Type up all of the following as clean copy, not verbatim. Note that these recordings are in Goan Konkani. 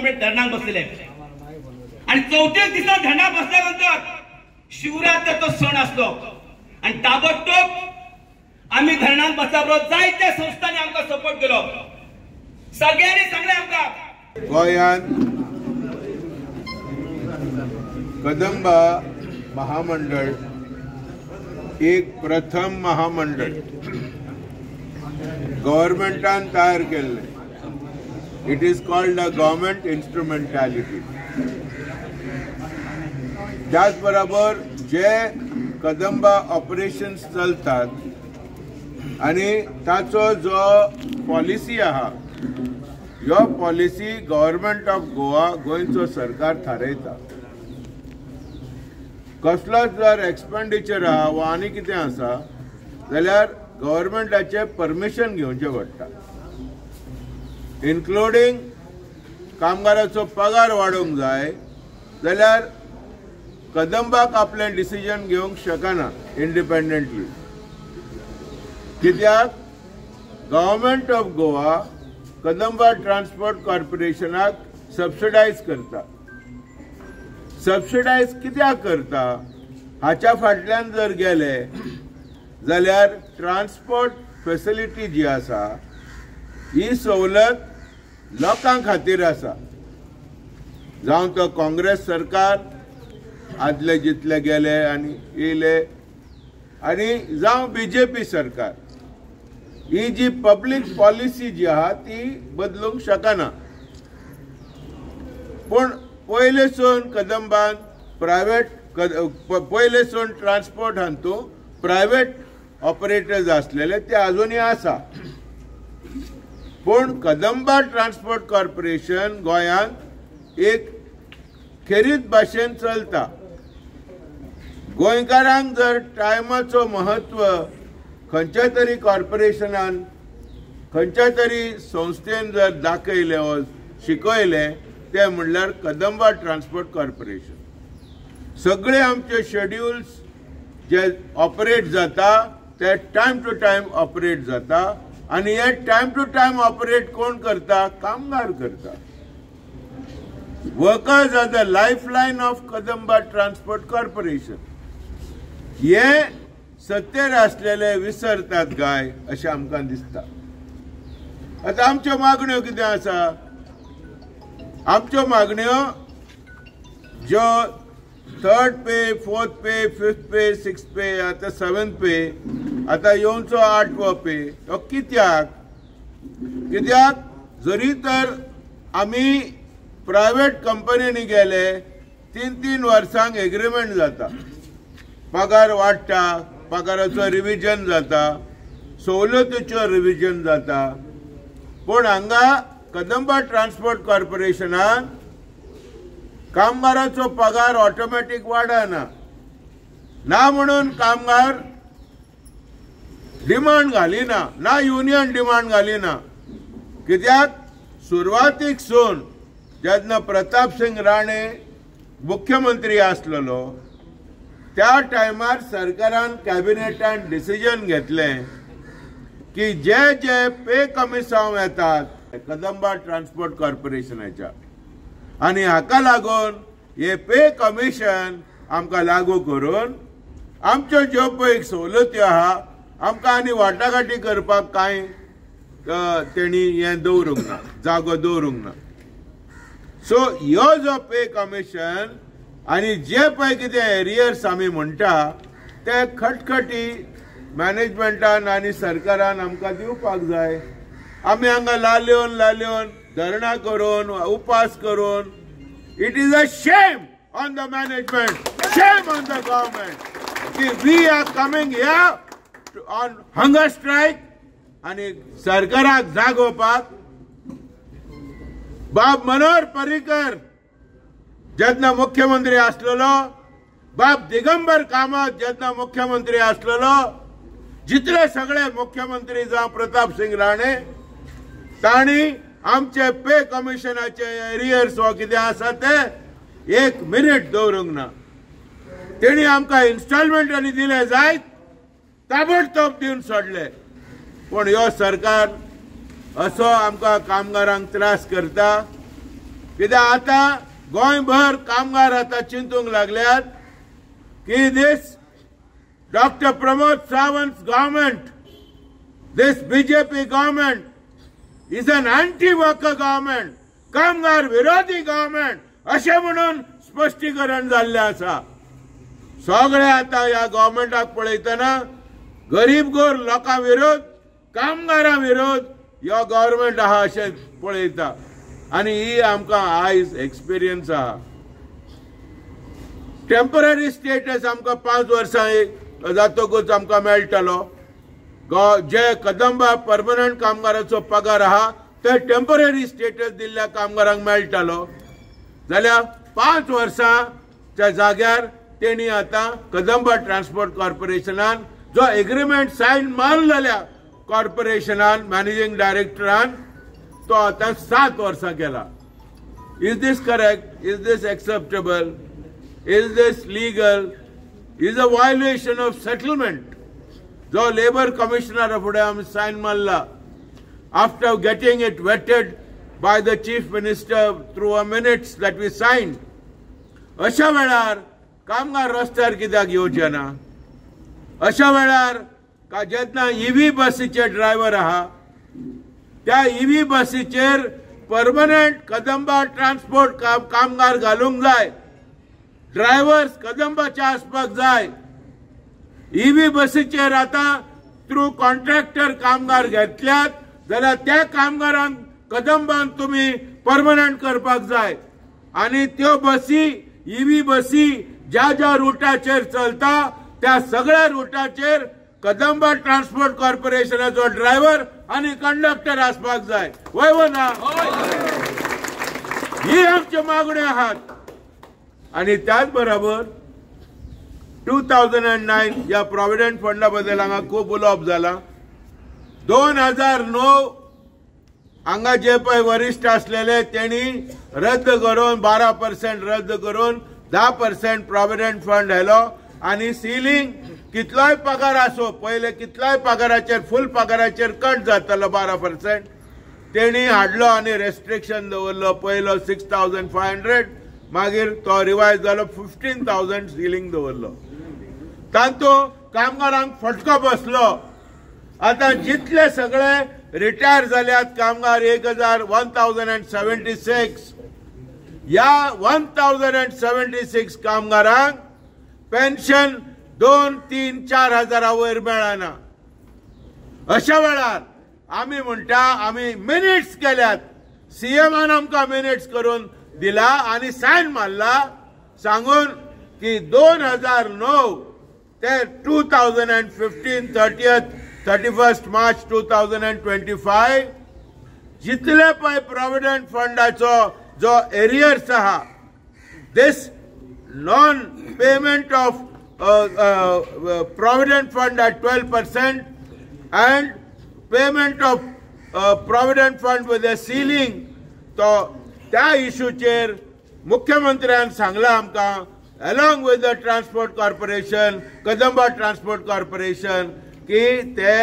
धरणाक बसलेले आणि 34 दिसा धरणाक बसल्यानंतर शिवरात्रीचो सण आसलो आणि ताबडतोब आम्ही धरणाक बसल्या जायत्या संस्थांनी आमकां सपोर्ट केलो, सगळ्यांनी सांगलें आमकां। गोंयांत कदंबा महामंडळ एक प्रथम महामंडळ गव्हर्मेंटान तयार केल्लें। It is called a government instrumentality. त्याच बरोबर जे कदंबा ऑपरेशन्स चलतात आनी ताचो जो पॉलिसी आहा, ह्यो पॉलिसी गव्हर्मेंट ऑफ गोवा, गोंयचो सरकार थारयता। कसलोच जर एक्सपेंडिचर आहा वा आनी कितें आसा जाल्यार गव्हर्मेंटाचें परमिशन घेवचें पडटा, इन्क्लुडींग कामगाराचो पगार वाडोवंक जाय जाल्यार कदंबाक आपलें डिसिजन घेवंक शकना इंडिपेंडंटली, कित्याक government of Goa Kadamba transport कॉर्पोरेशनाक सबसिडायज करता। सबसिडायज कित्याक करता हाच्या फाटल्यान जर गेले जाल्यार ट्रान्सपोर्ट फेसिलिटी जी आसा ही सवलत लोकां खातीर आसा। जावं तो काँग्रेस सरकार आदले जितले गेले आनी येयले आनी जावं बीजेपी सरकार, ही जी पब्लीक पॉलिसी जी आहा ती बदलूंक शकना। पूण पयलेसून कदंबान प्रायवेट, पयलेसून ट्रान्सपोर्ट हातूंत प्रायवेट ऑपरेटर्स आसलेले ते अजूनय आसा, पूण कदंबा ट्रान्सपोर्ट कॉर्पोरेशन गोंयांत एक खेरीत भाशेन चलता। गोंयकारांक जर टायमाचो महत्व खंयच्या तरी कॉर्पोरेशनान, खंयच्या तरी संस्थेन जर दाखयलें वा शिकयलें तें म्हणल्यार कदंबा ट्रान्सपोर्ट कॉर्पोरेशन। सगळे आमचे शेड्युल्स जे ऑपरेट जाता ते टायम टू टायम ऑपरेट जाता आनी हे टायम टू टायम ऑपरेट कोण करता? कामगार करता। Workers are the lifeline of Kadamba transport corporation. हे सत्तेर आसलेले विसरतात काय अशें आमकां दिसता। आतां आमच्यो मागण्यो कितें आसा? आमच्यो मागण्यो ज्यो third pay, fourth pay, fifth pay, sixth pay, आतां सेवेंथ पे, आतां येवचो आठवो पे, तो कित्याक? कित्याक जरी तर आमी प्रायवेट कंपनींनी गेले 3-3 वर्सांक एग्रीमेंट जाता, पगार वाडटा, पगाराचो रिविजन जाता, सवलतीच्यो रिविजन जाता, पूण हांगा कदंबा ट्रान्सपोर्ट कॉर्पोरेशनान कामगाराचो पगार ऑटोमॅटीक वाडना ना म्हणून कामगार डिमांड घालिना, ना युनियन डिमांड घालिना। कित्याक सुरवातीक सून जेन्ना प्रताप सिंग राणे मुख्यमंत्री आसलेलो त्या टायमार सरकारान कॅबिनेटान डिसिजन घेतलें की जे जे पे कमिसांव येतात कदंबा ट्रान्सपोर्ट कॉर्पोरेशनाच्या आनी हाका लागून हे पे कमिशन आमकां लागू करून आमच्यो ज्यो पळय सवलत्यो आहा आमकां आनी वाटाघाटी करपाक कांय तेणी हें दवरूंक ना, जागो दवरूंक ना। सो ह्यो जो पे कमिशन आनी जे पळय कितें एरियर्स आमी म्हणटा ते खटखटी मॅनेजमेंटान आनी सरकारान आमकां दिवपाक जाय। आमी हांगा लाल्योन लाल्योन धरणां करून उपास करून, it is a shame on the management, shame on the government की we are coming here on hunger strike आनी सरकाराक जागोवपाक। बाब मनोहर पर्रीकर जेन्ना मुख्यमंत्री आसलेलो, बाब दिगंबर कामत जेन्ना मुख्यमंत्री आसलेलो, जितले सगळे मुख्यमंत्री जावं प्रताप सिंग राणे, तांणी आमचे पे कमिशनाचे एरियर्स वा कितें आसा ते एक मिनीट दवरूंक ना। तेणी आमकां इन्स्टॉलमेंटांनी दिले जायत, ताबडतोब दिवन सोडले। पूण ह्यो सरकार असो आमकां कामगारांक त्रास करता। कित्याक आतां गोंयभर कामगार आतां चिंतूंक लागल्यात की this doctor Pramod Sawant government, this BJP government is an anti worker government, कामगार विरोधी गव्हर्मेंट अशें म्हणून स्पश्टीकरण जाल्लें आसा. सगळे आतां ह्या गव्हर्मेंटाक पळयतना गरीब गोर लोकां विरोध, कामगारां विरोध ह्यो गव्हर्मेंट आहा अशें पळयता. आनी ही आमकां आयज एक्सपिरियन्स आहा. टेंपररी स्टेटस आमकां 5 वर्सां जातकूच आमकां मेळटलो. जे कदंबा परमनंट कामगाराचो पगार आहा ते टेंपररी स्टेटस दिल्ल्या कामगारांक मेळटलो. जाल्यार 5 वर्सांच्या जाग्यार तेणी आतां कदंबा ट्रान्सपोर्ट कॉर्पोरेशनान जो एग्रीमेंट सायन मारलेल्या कॉर्पोरेशनान मॅनेजींग डायरेक्टरान तो आतां 7 वर्सां केला. Is this correct? Is this acceptable? Is this legal? Is a violation of settlement जो लेबर कमिशनरा फुडें आमी सायन मारला after getting it vetted by the chief minister through a minutes that we sign. अशा वेळार कामगार रस्त्यार कित्याक येवचे ना? अशा वेळार जेन्ना इव्ही बसीचे ड्रायव्हर आहा त्या इव्ही बसीचेर परमनंट कदंबा ट्रान्सपोर्ट कामगार घालूंक जाय, ड्रायव्हर्स कदंबाचे आसपाक जाय. इव्ही बसीचेर आतां थ्रू कॉन्ट्रॅक्टर कामगार घेतल्यात जाल्यार त्या कामगारांक कदंबान तुमी परमनंट करपाक जाय. आनी त्यो बसी इव्ही बसी ज्या ज्या रुटाचेर चलता त्या सगळ्या रुटाचेर कदंबा ट्रान्सपोर्ट कॉर्पोरेशनाचो ड्रायव्हर आनी कंडक्टर आसपाक जाय. वय वो ना? ही आमच्यो मागण्यो आहात. आनी त्याच बरोबर 2009 ह्या प्रॉव्हिडंट फंडा बद्दल हांगा खूब उलोवप जालां. 2009 हांगा जे पळय वरिश्ठ आसलेले तेणी रद्द करून 12% रद्द करून 10% प्रॉव्हिडंट फंड हायलो. आनी सिलींग कितलोय पगार आसो पयले कितलोय पगाराचेर फूल पगाराचेर कट जातालो 12%, तेणी हाडलो आनी रेस्ट्रिक्शन दवरलो. पयलो 6,500, मागीर तो रिवायज जालो 15,000 सिलींग दवरलो. तातूंत कामगारांक फटको बसलो. आतां जितले सगळे रिटायर जाल्यात कामगार 1,076, ह्या 1,076 कामगारांक पेन्शन 2, 3, 4 हजारा वयर मेळना. अशा वेळार आमी म्हणटा आमी मिनिट्स केल्यात, सीएमान आमकां मिनिट्स करून दिला आनी सायन मारला सांगून की 2009 ते 2015 31 मार्च 2025 जितले पळय प्रॉव्हिडंट फंडाचो जो एरियर्स आहा, this non payment of provident fund at 12% and payment of provident fund with a ceiling, तो त्या इशूचेर मुख्यमंत्र्यान सांगलां आमकां along with the transport corporation, Kadamba transport corporation, की ते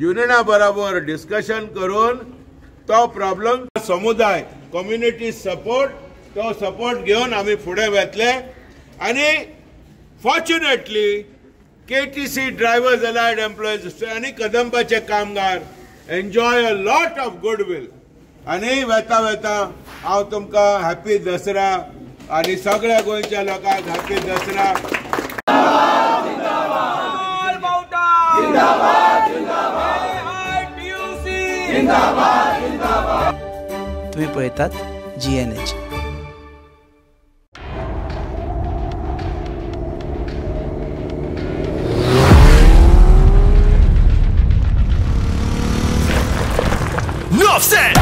युनियना बरोबर डिस्कशन करून तो प्रॉब्लम समुदाय कम्युनिटी सपोर्ट तो सपोर्ट घेवन आमी फुडें वेतले. आनी fortunately KTC drivers, allied employees आनी कदंबाचे कामगार enjoy a lot of goodwill. आनी वेता वेता हांव तुमकां हॅपी दसरा आनी सगळ्या गोंयच्या लोकांक हॅपी दसरा. तुम्ही पळयतात GNH. Offset.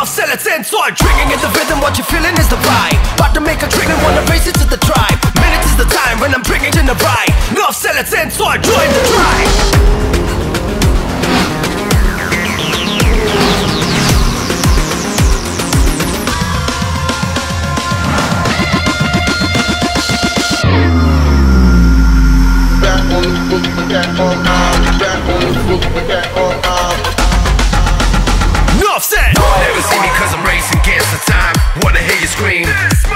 Offset, let's start drinking in the rhythm. What you're feeling is the vibe. About to make a trigger, wanna race it to the tribe. Minutes is the time when I'm bringing in the ride. Offset, let's start join the tribe. Back on. Enough said. Never see me cause I'm racing against the time. Wanna hear you scream.